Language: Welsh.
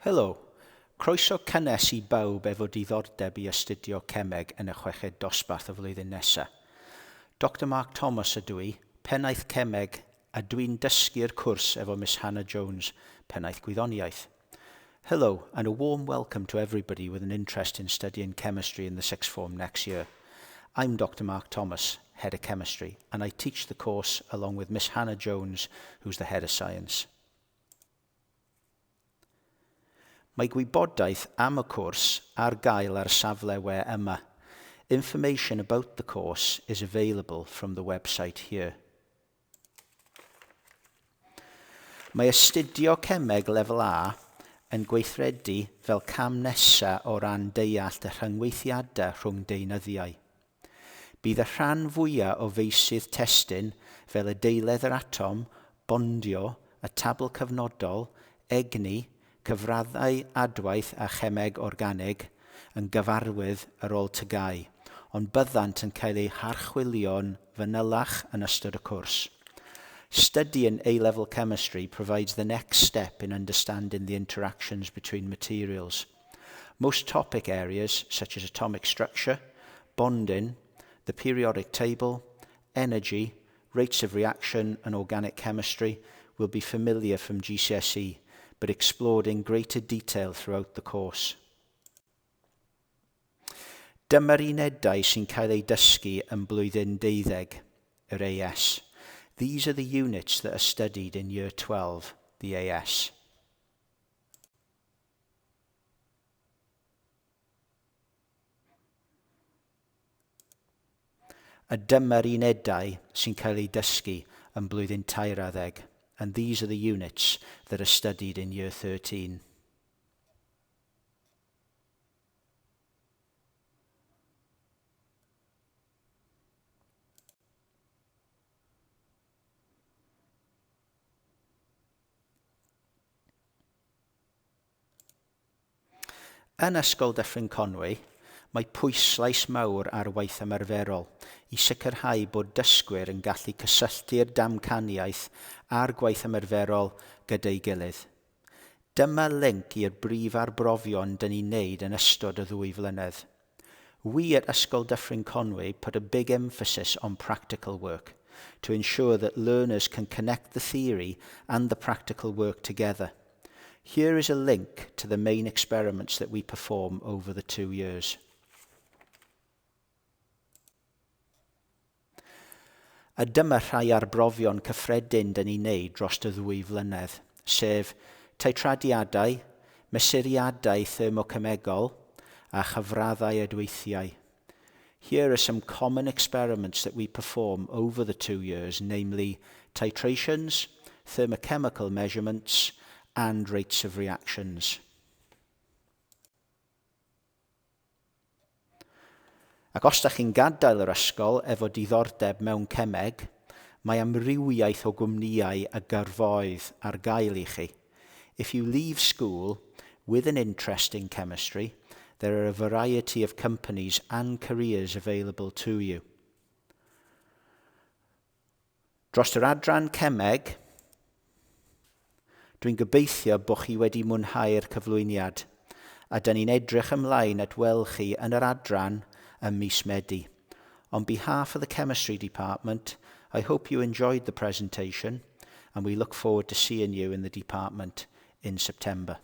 Helo, croeso cynnes i bawb efo diddordeb i astudio cemeg yn y chweched dosbarth y flwyddyn nesaf. Dr Mark Thomas ydw i, pennaeth cemeg, a dwi'n dysgu'r cwrs efo Miss Hannah Jones, pennaeth gwyddoniaeth. Hello, and a warm welcome to everybody with an interest in studying chemistry in the sixth form next year. I'm Dr Mark Thomas, Head of Chemistry, and I teach the course along with Miss Hannah Jones, who's the Head of Science. Mae gwybodaeth am y cwrs ar gael ar safle we yma. Information about the course is available from the website here. Mae astudio cemeg lefel A yn gweithredu fel cam nesa o ran deallt y rhyngweithiadau rhwng deunyddiau. Bydd y rhan fwyaf o feysydd testun fel adeiledd yr atom, bondio, y tabl cyfnodol, egni, cyfraddau adwaith a chemeg organig yn gyfarwydd ar ôl TGAU, ond byddant yn cael eu harchwilio'n fanylach yn ystod y cwrs. Studying A-level chemistry provides the next step in understanding the interactions between materials. Most topic areas, such as atomic structure, bonding, the periodic table, energy, rates of reaction and organic chemistry, will be familiar from GCSE, but explored in greater detail throughout the course. Dyma'r unedau sy'n cael eu dysgu yn blwyddyn deuddeg, yr AS. These are the units that are studied in Year 12, the AS. A dyma'r unedau sy'n cael eu dysgu yn blwyddyn tair ar ddeg, and these are the units that are studied in Year 13. Yn Ysgol Dyffryn Conwy, mae pwyslais mawr ar waith ymarferol i sicrhau bod dysgwyr yn gallu cysylltu'r damcaniaeth a'r gwaith ymarferol gyda'i gilydd. Dyma linc i'r brif arbrofion dyn ni'n neud yn ystod y ddwy flynedd. We at Ysgol Dyffryn Conwy put a big emphasis on practical work to ensure that learners can connect the theory and the practical work together. Here is a link to the main experiments that we perform over the 2 years. A dyma rhai arbrofion cyffredin dyn ni'n neud dros y ddwy flynedd, sef titradiadau, mesuriadau thermocemegol a chyfraddau adweithiau. Here are some common experiments that we perform over the 2 years, namely titrations, thermochemical measurements, and rates of reactions. Ac os da chi'n gadael yr ysgol efo diddordeb mewn cemeg, mae amrywiaeth o gwmnïau a gyrfaoedd ar gael i chi. If you leave school with an interest in chemistry, there are a variety of companies and careers available to you. Dros yr adran cemeg, dwi'n gobeithio bod chi wedi mwynhau'r cyflwyniad, a dyn ni'n edrych ymlaen at weld chi yn yr adran ym mis Medi. On behalf of the Chemistry Department, I hope you enjoyed the presentation and we look forward to seeing you in the department in September.